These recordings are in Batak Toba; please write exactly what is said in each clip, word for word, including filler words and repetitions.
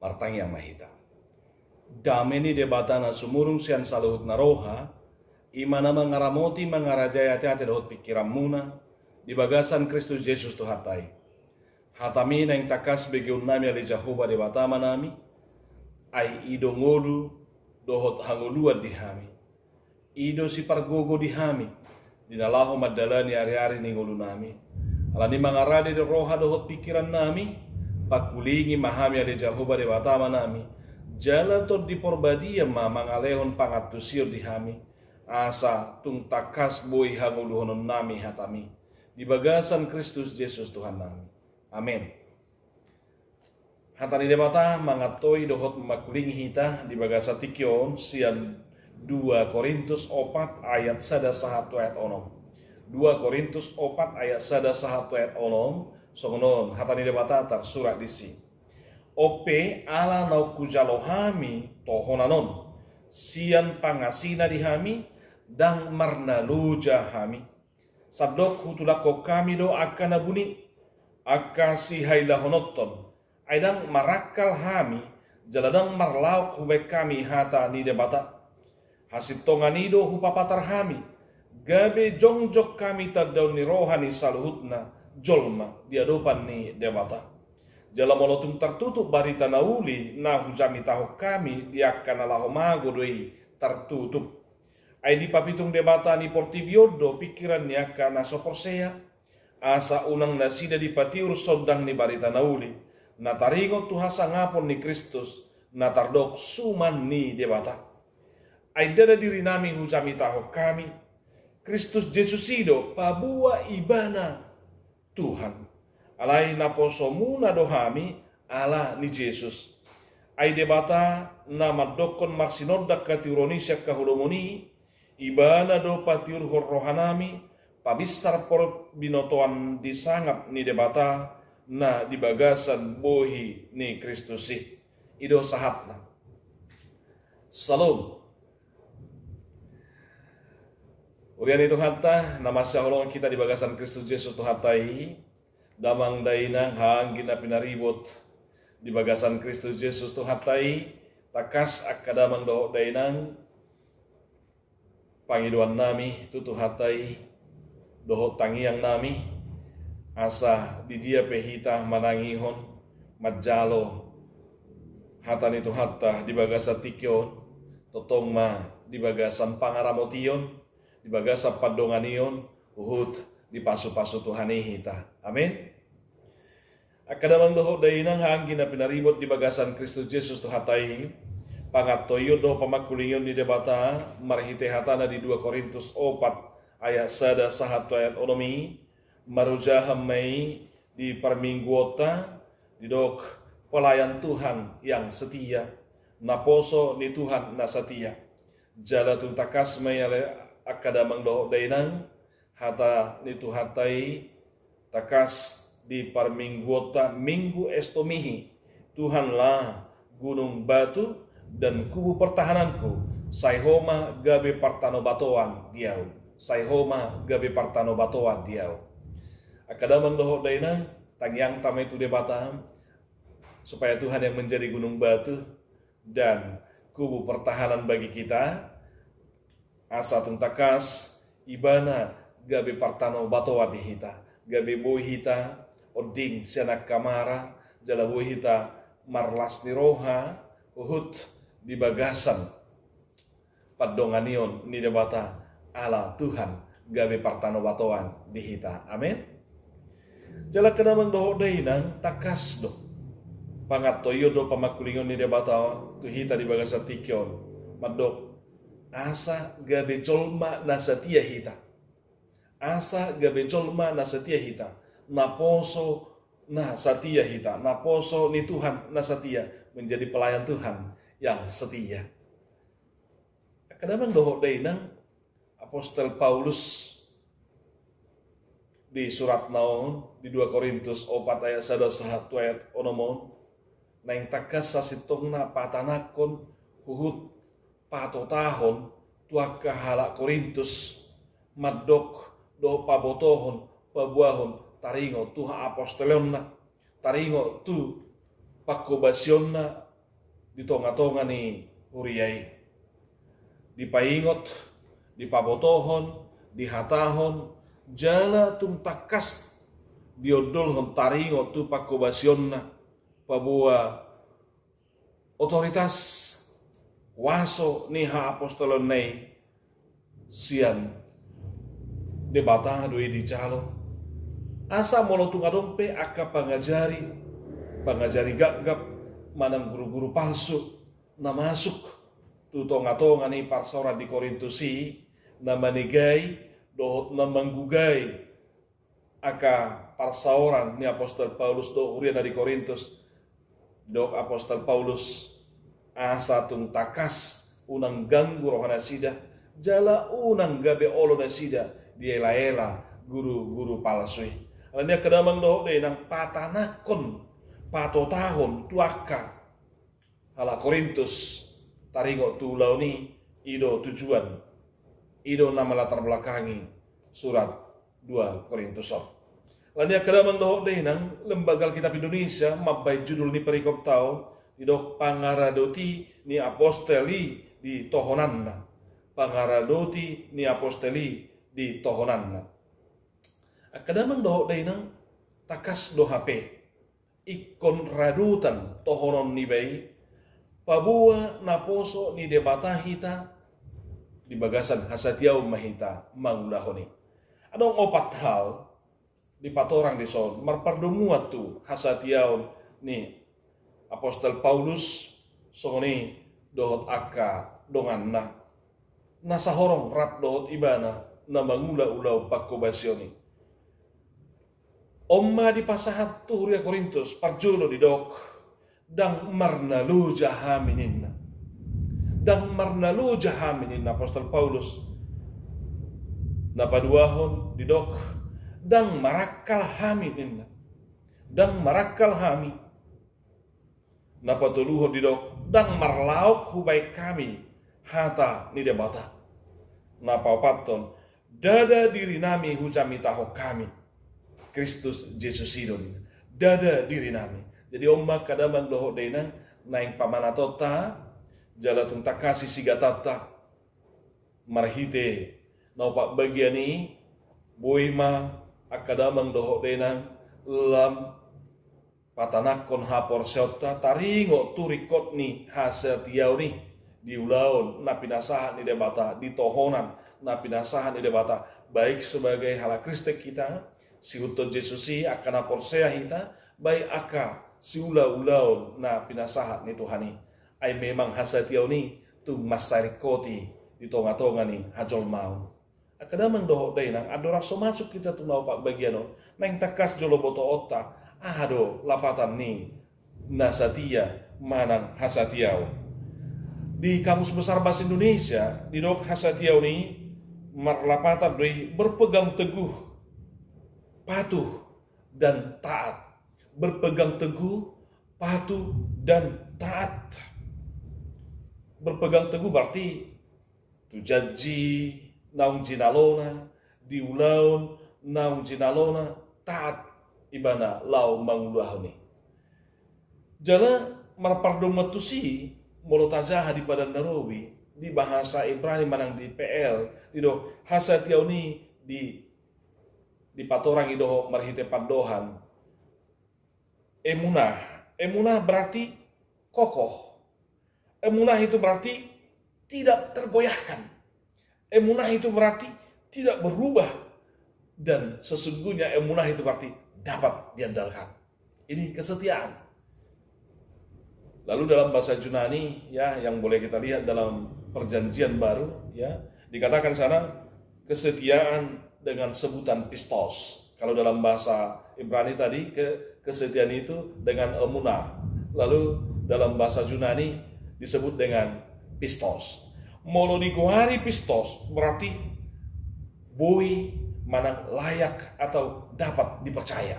Martangiang ma hita. Dame ni Debata na sumurung sian saluhut na roha, i ma na mangaramoti mangarajai ateate dohot pingkiranmuna, di bagasan Kristus Jesus Tuhanta i. Hatami naeng tangkas begeonnami ale Jahowa Debata Amanami, ai i do ngolu dohot hangoluan di hami. I do sipargogo di hami, di na laho mandalani ariari ni ngolunami. Alani mangarade do roha dohot pingkirannami, pangkulingi ma hami ale Jahowa Debata Amanami, jala Tondi Porbadia ma mangalehon pangantusion di hami, asa tung tangkas boi hangoluhononnami hatami. Di bagasan Kristus Jesus Tuhannami. Amen. Hata ni Debata mangantoi dohot mangkulingi hita di bagasan tingki on sian dua Korintus opat ayat sada sahat tu ayat onom. Dua Korintus opat ayat sada sahat tu ayat onom, songon on hata ni Debata tarsurat disi. On pe ala naung hujalo hami tohonan on, sian pangasina di hami, ndang marnaloja hami. Sandok hutulakhon hami do angka na buni, angka sihailahononton, ai ndang marangkal hami, jala ndang marlaok hubaen hami hata ni Debata. Hasintongan i do hupapatar hami, gabe jongjong hami tandaon ni roha ni saluhutna jolma di adopan ni Debata. Jala molo tung tartutup barita na uli na hujamitahon hami di angka na laho mago do i tartutup. Ai dipapitung Debata ni portibi on do pingkiran ni angka na so porsea, asa unang nasida dipatiur sondang ni barita na uli, na taringot tu hasangapon ni Kristus, na tardok suman ni Debata. Ai ndada dirinami hujamitahon hami, Kristus Jesus i do paboa Ibana Tuhan. Alai naposomuna do hami ala ni Jesus. Ai Debata na mandokkon marsinondang hatiuron i sian haholomon i, Ibana do patiurhon rohanami, pabinsar parbinotoan di sangap ni Debata na di bagasan bohi ni Kristus i. I do sahatna. Salom. Huria ni Tuhanta na masihaholongan hita di bagasan Kristus Jesus Tuhanta i, damang dainang haha anggi na pinaribot di bagasan Kristus Jesus Tuhanta i, tangkas angka damang dohot dainang, pangidoannami tu Tuhanta i, dohot tangiangnami, asa di dia pe hita manangihon, manjalo hata ni Tuhanta di bagasan tingki on, tongtong ma di bagasan pangaramotion, di bagasan pandonganion, huhut dipasupasu Tuhan i hita. Amin. Angka damang dohot dainang haha anggi na pinaribot di bagasan Kristus Jesus Tuhanta i, pangantoion dohot pamangkulingion ni Debata marhite hatana di dua Korintus opat ayat sada sahat tu ayat onom i, marujahan ma i di parmingguonta, didok pelayan Tuhan yang setia, naposo ni Tuhan na satia. Jala tung tangkas ma i ale angka damang dohot dainang, hata ni Tuhanta i, tangkas di parmingguonta Minggu Estomihi, Tuhanlah gunung batu dan kubu pertahananku, sai ho ma gabe partanobatoan di ahu, sai ho ma gabe partanobatoan di ahu. Angka damang dohot dainang, tangiangta ma i tu Debata, supaya Tuhan yang menjadi gunung batu dan kubu pertahanan bagi kita, asa tung tangkas Ibana gabe partanobatoan di hita, gabe boi hita onding sian angka mara, jala boi hita marlas ni roha, huhut di bagasan pandonganion ni Debata ala Tuhan gabe partanobatoan di hita. Amin. Jala angka damang dohot dainang, tangkas do pangantoion dohot pamangkulingion ni Debata tu hita di bagasan tingki on, mandok asa gabe jolma na satia hita. Asa gabe jolma na satia hita, naposo na satia hita, naposo ni Tuhan na satia, menjadi pelayan Tuhan yang setia. Angka damang dohot dainang, Apostel Paulus di suratna on, di dua Korintus opat ayat sada sahat tu ayat onom on, naeng tangkas sasintongna patanangkon huhut patotahon tu angka halak Korintus, mandok dohot pabotohon, paboahon taringot tu haapostolonna, taringot tu panghobasionna, di tonga-tonga ni huria i. Dipaingot, dipabotohon, dihatahon, jala tung tangkas diondolhon taringot tu panghobasionna, paboa otoritas, kuaso ni haapostolonna i sian Debata do i dijalo. Asa molo tung adong pe angka pangajari, pangajari gapgap manang guru-guru palsu na masuk tu tonga-tonga ni parsaoran di Korintus i, na manegai dohot na manggugai angka parsaoran ni apostel Paulus dohot huria na di Korintus. Didok apostel Paulus, asa tung tangkas unang ganggu roha nasida, jala unang gabe olo nasida diela-ela guru-guru palsu i. Alani i angka damang dohot dainang, patanakhon, patotahon tu angka halak Korintus taringot tu ulaon i, i do tujuan, i do na melatar belakangi surat dua Korintus on. Alani i angka damang dohot dainang, Lembaga Alkitab Indonesia mambahen judul ni perikopta on, didok pangaradoti ni apostel i di tohonanna. Pangaradoti ni apostel i di tohonanna. Angka damang dohot dainang, tangkas do hape ingkon radotan tohonon niba i, paboa naposo ni Debata hita, di bagasan hasatiaon ma hita mangulahon i. Adong opat hal dipatorang dison marpardomuan tu hasatiaon ni apostel Paulus, songon i dohot angka donganna na sahorong rap dohot ibana na mangula ulaon panghobasion i. On ma dipasahat tu huria Korintus, parjolo didok, ndang marnaloja hami ninna. Ndang marnaloja hami ninna apostel Paulus. Na paduahon didok, ndang marangkal hami ninna. Ndang marangkal hami. Na patoluhon didok, ndang marlaok hubahen hami hata ni Debata. Na paopathon, ndada dirinami hujamitahon hami Kristus Jesus i do ninna. Ndada dirinami. Jadi on ma angka damang dohot dainang, naeng pamanatonta, jala tung tangkas sigatanta marhite na opat bagian i, boi ma angka damang dohot dainang lam patanakhon haporseaonta taringot tu ringkot ni hasatiaon i di ulaon na pinasahat ni Debata, di tohonan na pinasahat ni Debata, baik sebagai halak Kristen hita, siihuthon Jesus i angka na porsea hita, baik angka siulaulaon na pinasahat ni Tuhan i. Ai memang hasatiaon i tung mansai ringkot i di tongatonga ni hajolmaon. Angka damang dohot dainang, andorang so masuk hita tu na opat bagian on, naeng tangkas jolo botoonta, aha do lapatan ni na satia manang hasatiaon. Di Kamus Besar Bahasa Indonesia, didok hasatiaon i marlapatan do i berpegang teguh, patuh, dan taat. Berpegang teguh, patuh, dan taat. Berpegang teguh berarti tu janji naung jinalona, di ulaon naung jinalona, taat ibana laho mangulahon i. Jala marpardomuan tusi, molo tajaha di Padan na Robi, di bahasa Ibrani manang di P L, didok hasatiaon i di, dipatorang i dohot marhite pandohan emunah. Emunah berarti kokoh. Emunah itu berarti tidak tergoyahkan. Emunah itu berarti tidak berubah. Dan sesungguhnya emunah itu berarti dapat diandalkan. Ini kesetiaan. Lalu dalam bahasa Yunani, ya, yang boleh kita lihat dalam Perjanjian Baru, ya, dikatakan sana kesetiaan dengan sebutan pistos. Kalau dalam bahasa Ibrani tadi, ke-, kesetiaan itu dengan emunah. Lalu dalam bahasa Yunani disebut dengan pistos. Molo digoari pistos berarti boi manang layak atau dapat dipercaya.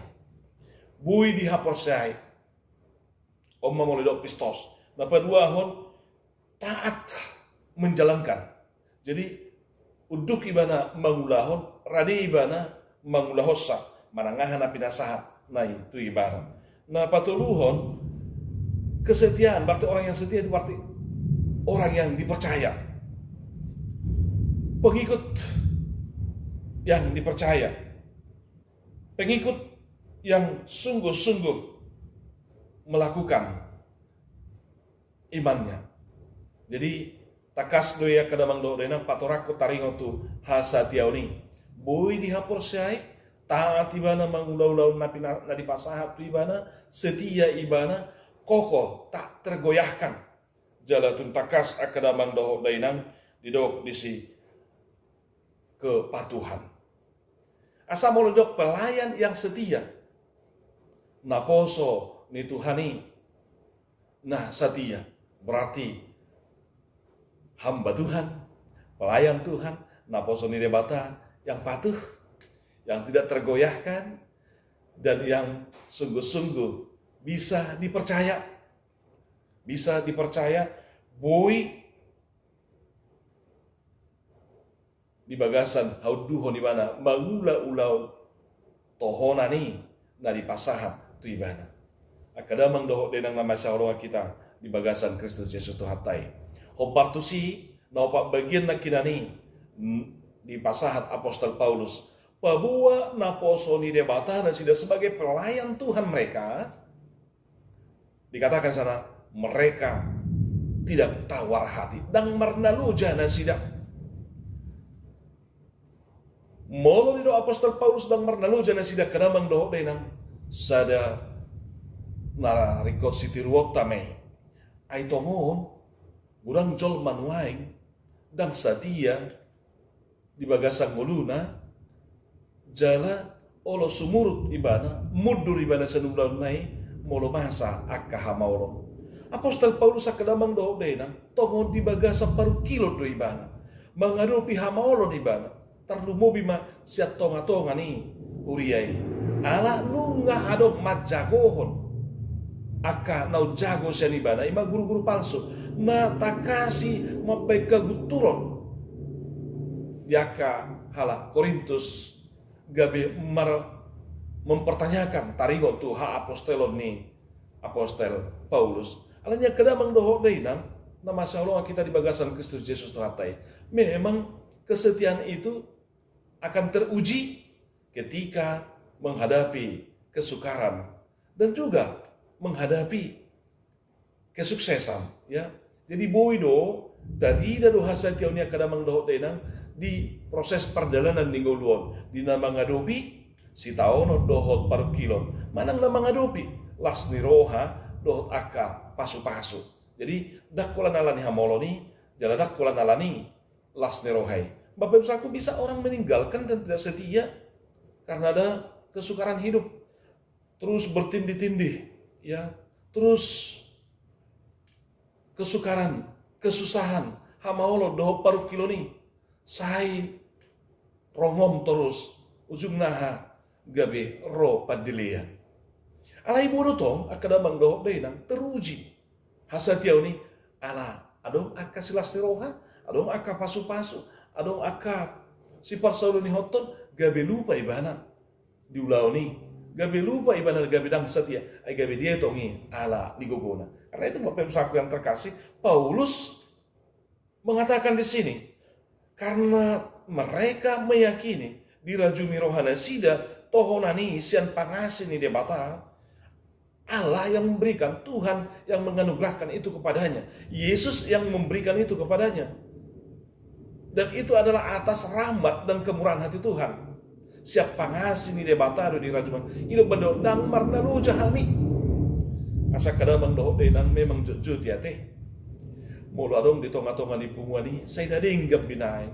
Boi dihaporseai. On ma molo didok pistos. Na paduahon, taat menjalankan. Jadi, unduk ibana mangulahon, rade ibana mangulahonsa, manang aha na pinasahat na i tu ibana. Na patoluhon, Kesetiaan, berarti orang yang setia itu berarti orang yang dipercaya. Pengikut yang dipercaya. Pengikut yang sungguh-sungguh melakukan imannya. Jadi, tangkas do i angka damang dohot dainang, patorangkon taringot tu hasatiaon i. Boi dihaporseai, taat ibana mangula ulaon na pina-, na dipasahat tu ibana, setia ibana, kokoh, tak tergoyahkan. Jala tung tangkas angka damang dohot dainang, didok disi kepatuhan. Asa molo didok pelayan yang setia, naposo ni Tuhan i, na setia, berarti hamba Tuhan, pelayan Tuhan, naposo ni Debata, yang patuh, yang tidak tergoyahkan, dan yang sungguh-sungguh bisa dipercaya. Bisa dipercaya, boi di bagasan haunduhon ibana mangula ulaon tohonan i na dipasahat tu ibana. Angka damang dohot dainang na masihaholongan hita di bagasan Kristus Jesus Tuhanta i. Hombar tusi, na opat bagian nangkinan i, mm, dipasahat apostel Paulus. Paboa naposo ni Debata nasida sebagai pelayan Tuhan mereka, dikatakan sana, mereka tidak tawar hati, ndang marnaloja nasida. Molo didok apostel Paulus ndang marnaloja nasida, angka damang dohot dainang, sada na ringkot sitiruonta ma i. Ai tongon, godang jolma nuaeng ndang satia di bagasan ngoluna, jala olo sumurut ibana, mundur ibana sian ulaonna i, molo masa angka hamaolon. Apostel Paulus, angka damang dohot dainang, tongon di bagasan parungkilon do ibana, mangadopi hamaolon ibana, tarlumobi ma sian tongatonga ni huria i. Ala nunga adong manjagohon angka na umjago sian ibana, i ma guruguru palsu, na tangkas i mambahen hagunturon di angka halak Korintus, gabe mar-, mempertanyakan taringot tu haapostelon ni apostel Paulus. Alani i, angka damang dohot dainang na masihaholongan hita di bagasan Kristus Jesus Tuhanta i, memang kesetiaan itu akan teruji ketika menghadapi kesukaran dan juga menghadapi kesuksesan, ya. Jadi boi do tarida do hasatiaon i, angka damang dohot dainang, di proses pardalanan ni ngolu on, di na mangadopi sitaonon dohot parungkilon, manang na mangadopi las ni roha dohot angka pasupasu. Jadi ndang holan alani hamaolon i, jala ndang holan alani las ni roha i. Bapak Ibu Saudaraku, bisa orang meninggalkan dan tidak setia karena ada kesukaran hidup, terus bertindih-tindih, ya, terus kesukaran, kesusahan, hamaolon dohot parungkilon i, sai rongom torus, ujungna aha, gabe ro pandelean. Alai boi do tong, angka damang dohot dainang, teruji hasatiaon i, ala adong angka silas ni roha, adong angka pasupasu, adong angka siparsaulihonhon, gabe lupa ibana di ulaon i, gabe lupa ibana, gabe ndang satia, ai gabe dietong i ala di gogona. Karena itu, Bapak Ibu Saudaraku yang terkasih, Paulus mengatakan di sini, karena mereka meyakini, dirajumi roha nasida tohonan i sian pangasih ni Debata, Allah yang memberikan, Tuhan yang menganugerahkan itu kepadanya, Yesus yang memberikan itu kepadanya. Dan itu adalah atas rahmat dan kemurahan hati Tuhan. Sian pangasih ni Debata do dirajumi. I do umbahen didok ndang marnaloja hami. Asa angka damang dohot dainang, memang jotjot i ate. Molo adong di tongatonga ni punguan i sai na denggan binaen,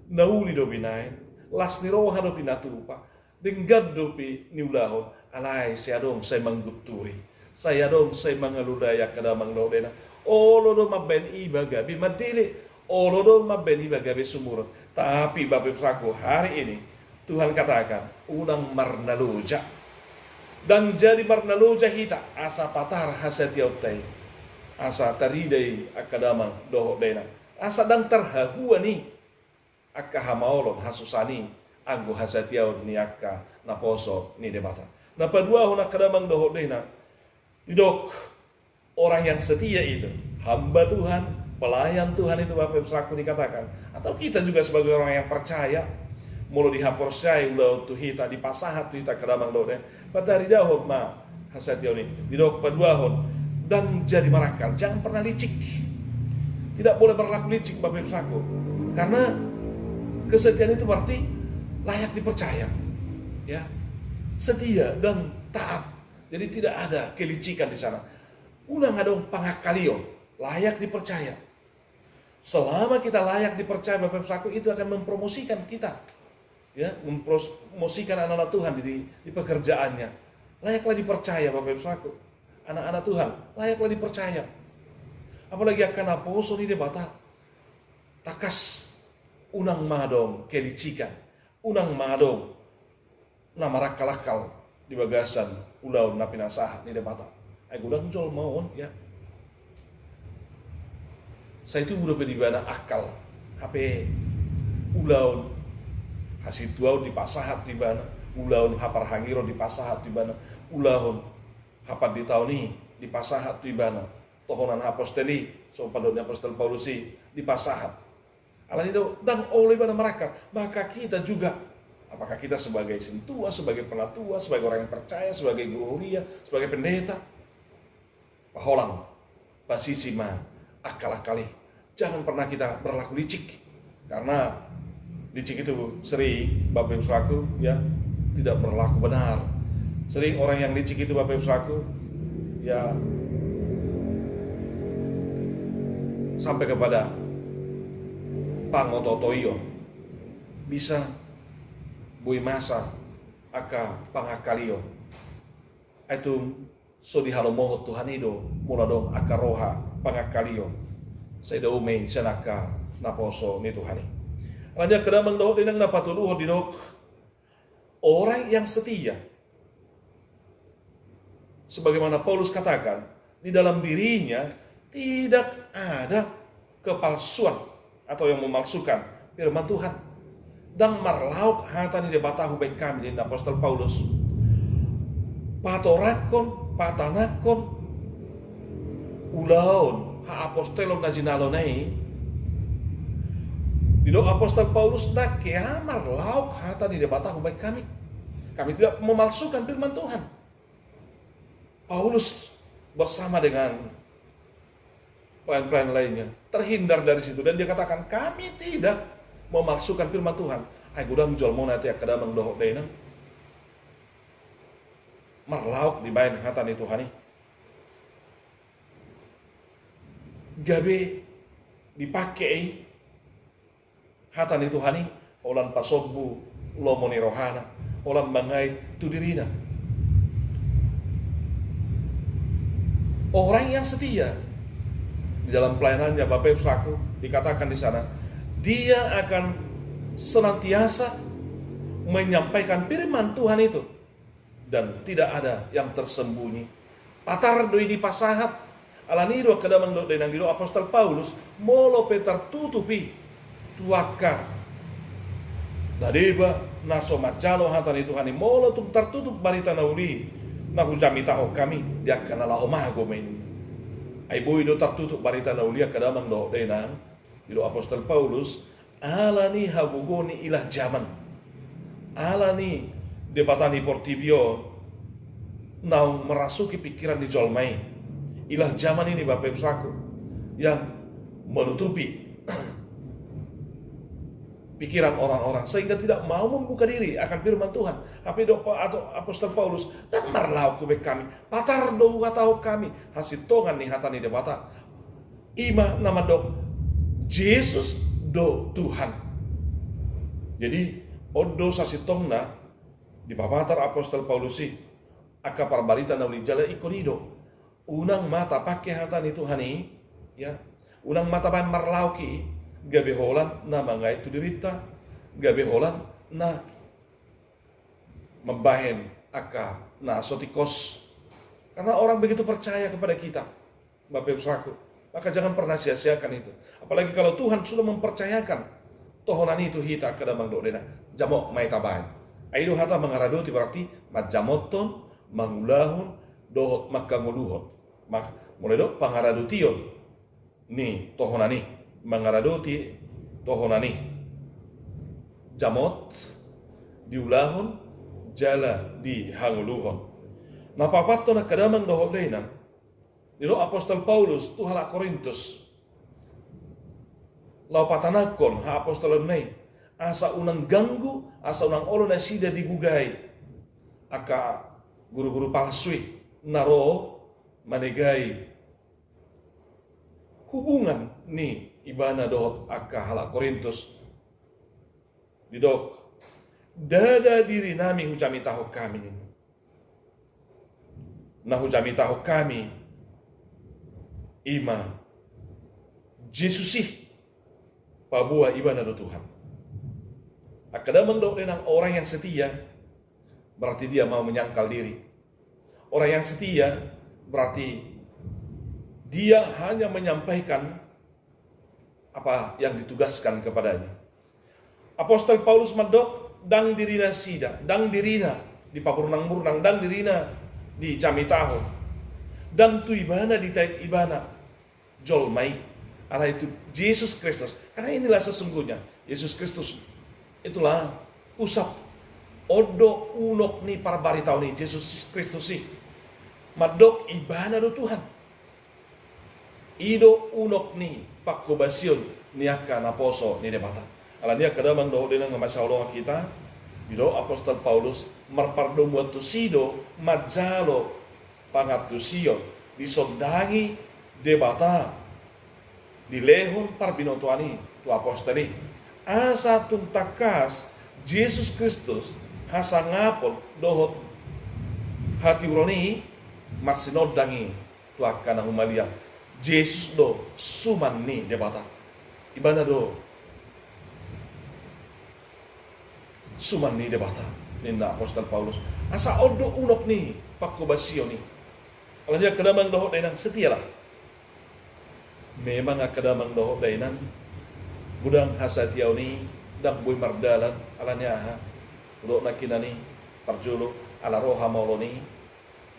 na uli do binaen, las ni roha do pinatupa, denggan dope niulahon, alai sai adong sai manggunturi, sai adong sai mangalului, angka damang dohot dainang. Olo do mambahen iba gabe mandele, olo do mambahen iba gabe sumurut. Tapi Bapak Ibu Saudaraku, hari ini Tuhan katakan, unang marnaloja. Ndang jadi marnaloja hita asa patar hasatiaonta i, asa tarida i, angka damang dohot dainang, asa ndang tarhahuan i angka hamaolon, hasusahan i, anggo hasatiaon ni angka naposo ni Debata. Na paduahon, angka damang dohot dainang, didok, Orang yang setia itu, hamba Tuhan, pelayan Tuhan itu, Bapak Ibu Saudaraku, dikatakan. Atau kita juga sebagai orang yang percaya, molo dihaporseai ulaon tu hita, dipasahat tu hita, angka damang dohot dainang, pataridahon ma hasatiaon i. Didok paduahon, ndang jadi marakkal, jangan pernah licik. Tidak boleh berlaku licik, Bapak Ibu Saudaraku. Karena kesetiaan itu berarti layak dipercaya. Ya. Setia dan taat. Jadi tidak ada kelicikan di sana. Unang adong pangangkalion, layak dipercaya. Selama kita layak dipercaya, Bapak Ibu Saudaraku, itu akan mempromosikan kita. Ya, mempromosikan anak-anak Tuhan di, di pekerjaannya. Layaklah dipercaya, Bapak Ibu Saudaraku. Anak-anak Tuhan, layaklah dipercaya. Apalagi angka naposo ni Debata. Takas, unang ma adong kelicikan. Unang ma adong na marakkal-akkal di bagasan ulaon na pinasahat ni Debata. Ai godang jolma on, ya. Sai tubu dope di ibana akkal. Hape ulaon hasintuaon dipasahat tu ibana, ulaon haparhangiron dipasahat tu ibana, ulaon hapanditaon i dipasahat tu ibana, tohonan apostel i, so pandok ni apostel Paulus i, dipasahat. Alani do, ndang olo ibana marakkal, maka kita juga, apakah kita sebagai sintua, sebagai penatua, sebagai orang yang percaya, sebagai guru huria, sebagai pendeta, paholang, pasisi ma akkal-akkal i. Jangan pernah kita berlaku licik, karena licik itu sering, Bapak Ibu Saudaraku, ya, tidak berlaku benar. Sering orang yang licik itu, Bapak Ibu Saudaraku, ya, sampai kepada pangoto-otoion. Bisa boi masa angka pangangkalion. Ai tung so dihalomohon Tuhan i do molo adong angka roha pangangkalion. Sai dao ma i sian angka naposo ni Tuhan i. Alani i, angka damang dohot dainang, na patoluhon didok, orang yang setia. Sebagaimana Paulus katakan, di dalam dirinya tidak ada kepalsuan atau yang memalsukan firman Tuhan. Ndang marlaok hata ni Debata hubaen hami, ninna apostel Paulus. Patorangkon, patanakkon ulaon haapostelon na jinalona i, didok apostel Paulus, nangkin marlaok hata ni Debata hubaen hami. Kami tidak memalsukan firman Tuhan. Paulus bersama dengan pelayan-pelayan lainnya terhindar dari situ dan dia katakan, "Kami tidak memalsukan firman Tuhan." Ai godang jolma on, ate, angka damang dohot dainang, marlaok dibaen hata ni Tuhan i. Gabe dipake i hata ni Tuhan i holan pasombu lomo ni rohana, holan mangait tu dirina. Orang yang setia di dalam pelayanannya, Bapak Ibu Saudaraku, dikatakan di sana, dia akan senantiasa menyampaikan firman Tuhan itu. Dan tidak ada yang tersembunyi. Patar do i dipasahat. Alani i do, angka damang dohot dainang, didok apostel Paulus, molo pe tartutup i tu angka na deba na so manjalo hata ni Tuhan i, molo tung tartutup barita na uli na hujamitahon hami di angka na laho mago ma i. Ai boi do tartutup barita na uli, angka damang dohot dainang, didok apostel Paulus, alani hagogoon ni ilah jaman, alani debata ni portibi on naung merasuki pikiran ni jolma i. Ilah jaman ini, Bapak Ibu Saudaraku, yang menutupi pikiran orang-orang sehingga tidak mau membuka diri akan firman Tuhan. Hape didok apostel Paulus, ndang marlaok hubaen hami, patar do huhatahon hami hasintongan ni hata ni Debata. I ma na mandok, Jesus do Tuhan. Jadi on do sasintongna dipapatar apostel Paulus i angka parbarita na uli, jala ingkon i do. Unang ma tapake hata ni Tuhan i, ya. Unang ma tabaen marlaok i gabe holan na mangait tu dirinta, gabe holan na mambahen angka na so tingkos. Karena orang begitu percaya kepada kita, Bapak Ibu Saudaraku, maka jangan pernah sia-siakan itu. Apalagi kalau Tuhan sudah mempercayakan tohonan i tu hita, angka damang dohot dainang, jamot ma i tabaen. Ai i do hata mangaradoti, berarti manjamothon, mangulahon dohot manghangoluhon. Mak-, mulai do pangaradotion ni tohonan i, mangaradoti tohonan i. Jamot, diulahon, jala dihangoluhon. Na paopathon angka damang dohot dainang, didok apostel Paulus tu halak Korintus, laho patanahon haapostolanna i, asa unang ganggu, asa unang olo nasida digugai angka guru-guru palsu i na ro manegai hubungan ni ibana dohot angka halak Korintus. Didok, ndada dirinami hujamitahon hami ninna. Na hujamitahon hami i ma Jesus i, paboa ibana do Tuhan. Angka damang dohot dainang, orang yang setia berarti dia mau menyangkal diri. Orang yang setia berarti dia hanya menyampaikan apa yang ditugaskan kepadanya. Apostel Paulus mandok, ndang diri nasida, ndang dirina dipamurnang-murnang, ndang dirina dijamitahon, ndang tu ibana ditait ibana jolma i, alai tu Jesus Kristus. Karena inilah sesungguhnya Yesus Kristus. Itulah pusat, on do unok ni parbaritaon i, Jesus Kristus i. Mandok ibana do Tuhan. I do unok ni panghobasion ni angka naposo ni Debata. Alani i angka damang dohot dainang na masihaholongan hita, didok apostel Paulus, marpardomuan tusi do manjalo pangantusion, disondangi Debata, dilehon parbinotoan i tu apostel i, asa tung tangkas Jesus Kristus hasangapon dohot hatiuron i marsinondang i tu angka na humaliang. Jesus do suman ni Debata. Ibana do suman ni Debata, ninna apostel Paulus. Asa on do unok ni panghobasion i. Alani i angka damang dohot dainang, setialah. Memang angka damang dohot dainang, godang hasatiaon i ndang boi mardalan. Alani aha? Didok nangkinan i, parjolo, ala ro hamaolon i,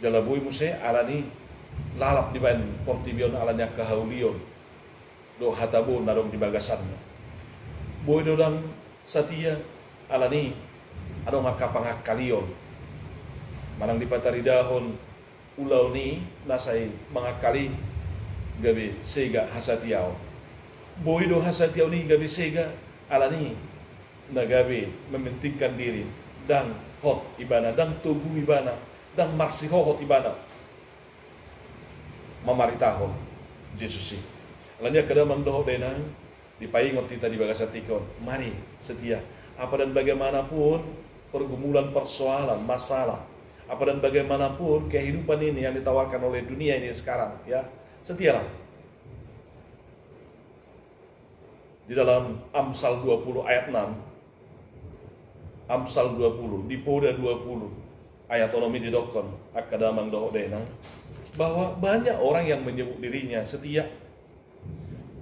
jala boi muse alani lalap dibaen portibi on alani angka haulion dohot hataboon na adong di bagasanna. Boi do ndang satia alani adong angka pangangkalion. Manang dipataridahon ulaon i na sai mangangkali, gabe sega hasatiaon. Boi do hasatiaon i gabe sega alani na gabe mementingkan diri, ndang hot ibana, ndang togu ibana, ndang marsihohot ibana mamaritahon Jesus i. Alani i angka damang dohot dainang, dipaingot hita di bagasan tingki on, mari setia. Apa dan bagaimanapun pergumulan, persoalan, masalah, apa dan bagaimanapun kehidupan ini yang ditawarkan oleh dunia ini sekarang, ya, setialah. Di dalam Amsal dua puluh ayat enam, Amsal dua puluh, di Poda dua puluh ayat onom i didokkon, angka damang dohot dainang, bahwa banyak orang yang menyebut dirinya setia,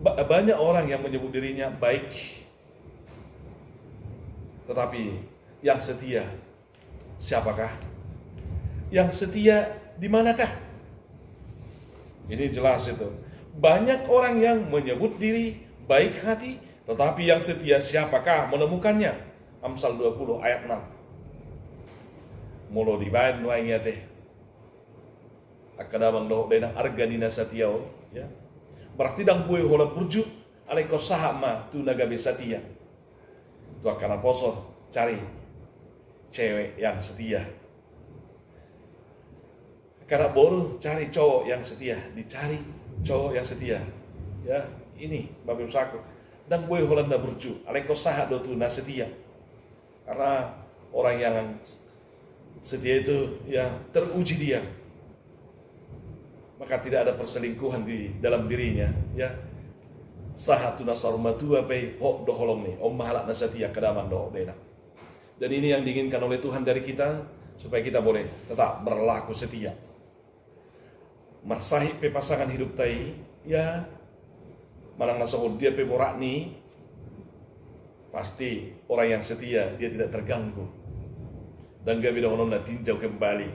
ba-, banyak orang yang menyebut dirinya baik, tetapi yang setia siapakah? Yang setia di manakah? Ini jelas itu. Banyak orang yang menyebut diri baik hati, tetapi yang setia siapakah menemukannya? Amsal dua puluh ayat enam. Molo dibaen nuaeng i ate, angka damang dohot dainang, arga ni na satia on, ya. Berarti ndang boi holan burju, alai ingkon sahat ma tu na gabe satia. Tu angka naposo, cari cewek yang setia. Angka anak boru, cari cowok yang setia. Dicari cowok yang setia. Ya, ini, Bapak Ibu saku. Ndang boi holan na burju, alai ingkon sahat do tu na setia. Karena orang yang setia itu, ya, teruji dia. Maka tidak ada perselingkuhan di dalam dirinya, ya. Sahat tu na saur matua pe hot do holong ni, on ma halak na setia, angka damang dohot dainang. Dan ini yang diinginkan oleh Tuhan dari kita, supaya kita boleh tetap berlaku setia. Marsahit pe pasangan hidupta i, ya, manang na songon dia pe boratna i, pasti orang yang setia, dia tidak terganggu. Ndang gabe dohononna tinjau kembali,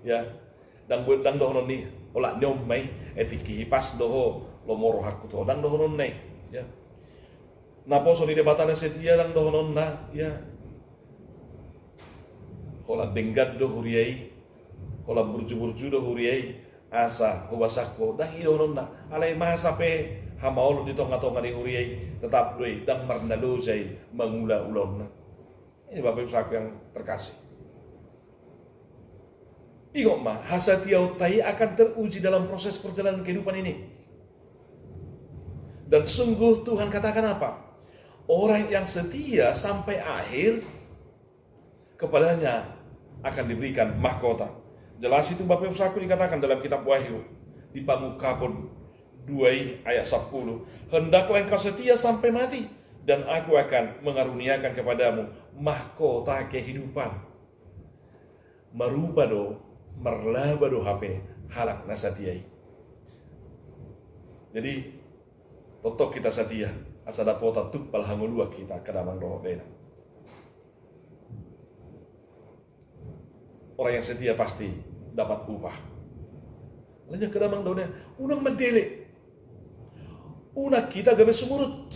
ya. Ndang boi, ndang dohonon i, Olat ni on ma i, eh, tingki hipas do ho, lomo rohangku tu ho, ndang dohononna i. Ya. Naposo ni Debata na setia ndang dohononna, ya. Holan denggan do huria i, holan burju-burju do huria i, asa hubasakhon, ndang i dohononna. Alai masa pe hamaolon di tonga-tonga ni huria i, tetap do i, ndang marnaloja i mangula ulaonna. Ini Bapak Ibu Saudara yang terkasih. Ingot ma, hasatiaonta i akan teruji dalam proses perjalanan kehidupan ini. Dan sungguh Tuhan katakan apa? Orang yang setia sampai akhir, kepadanya akan diberikan mahkota. Jelas itu Bapak Ibu Saudara dikatakan dalam kitab Wahyu di Pangungkapon dua i ayat sepuluh. Hendaklah engkau setia sampai mati, dan aku akan mengaruniakan kepadamu mahkota kehidupan. Marupa do, marlaba do hape halak na satia i. Jadi, tongtong hita satia, asa dapotan tumpal hangoluan hita, angka damang dohot dainang. Orang yang setia pasti dapat upah. Alani angka damang dohot dainang, unang mandele. Unang hita gabe sumurut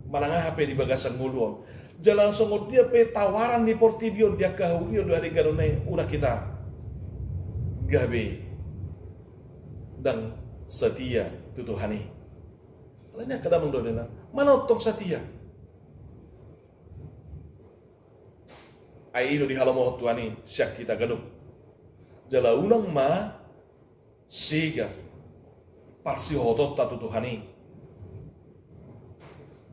manang aha pe di bagasan ngolu on. Jala songon dia pe tawaran ni portibi on di angka haulion di ari gadona i, unang hita gabe ndang satia tu Tuhan i. Alani angka damang dohot dainang, manang tong satia. Ai i do dihalomohon Tuhan i sian hita ganup. Jala unang ma sega parsihohotonta tu Tuhan i.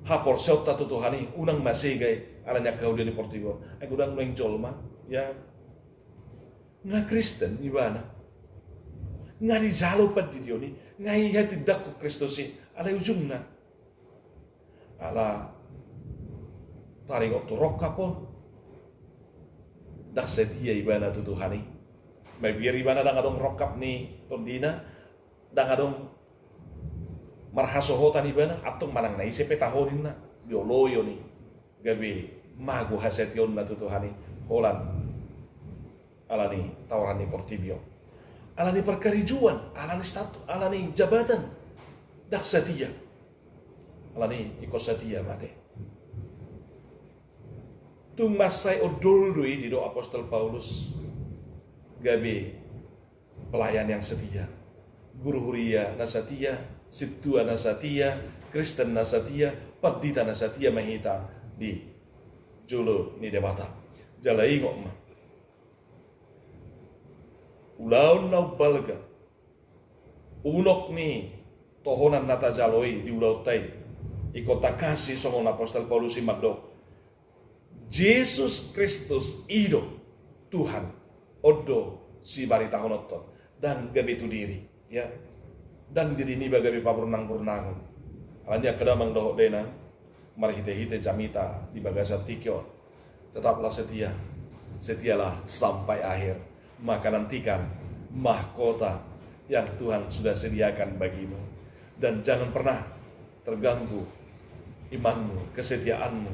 Haporseaonta tu Tuhan i, unang ma sega i, alani angka haulion ni portibi on. Ai godang nuaeng jolma, ya. Nga Kristen ibana. Nga dijalo pandidion i, nga ihatindangkon Kristus i, alai ujungna ala taringot tu rongkap on, ndang setia ibana tu Tuhan i. Mabiar ibana ndang adong rongkap ni tondina, ndang adong marhasohotan ibana, antong manang na ise pe taho ninna, dioloion i, gabe mago hasatiaonna tu Tuhan i, holan alani tawaran ni portibi on. Alani parkarejoan, alani status, alani jabatan, ndang satia. Alani ingkon satia mate. Tung mansai ondol do i didok apostel Paulus, gabe pelayan yang setia, guru huria na satia, sintua na satia, Kristen na satia, pandita na satia ma hita di jolo ni Debata. Jala ingot ma, ulaon na umbalga, unok ni tohonan na tajalo i di ulaonta i, ingkon takasi songon apostel Paulus i mandok, Jesus Kristus i do Tuhan. On do sibaritahononta, ndang gabe tu diri, ya. Ndang diri niba gabe paburnang-burnangon. Alani angka damang dohot dainang, marhite-hite jamita di bagasan tingki on, tetaplah setia, setialah sampai akhir, maka nantikan mahkota yang Tuhan sudah sediakan bagimu. Dan jangan pernah terganggu imanmu, kesetiaanmu.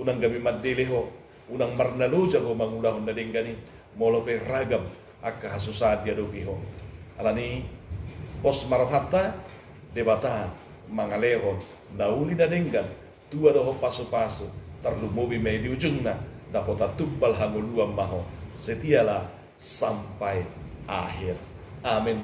Unang gabe mandele ho, unang marnaloja ho mangulahon na denggan i, molo pe ragam angka hasusaan diadopi ho. Alani i, pos ma rohanta, Debata mangalehon na uli na denggan, tua dohot pasu-pasu, tarlumobi ma i di ujungna, dapotan tumpal hangoluan ma ho. Setialah sampai akhir. Amin.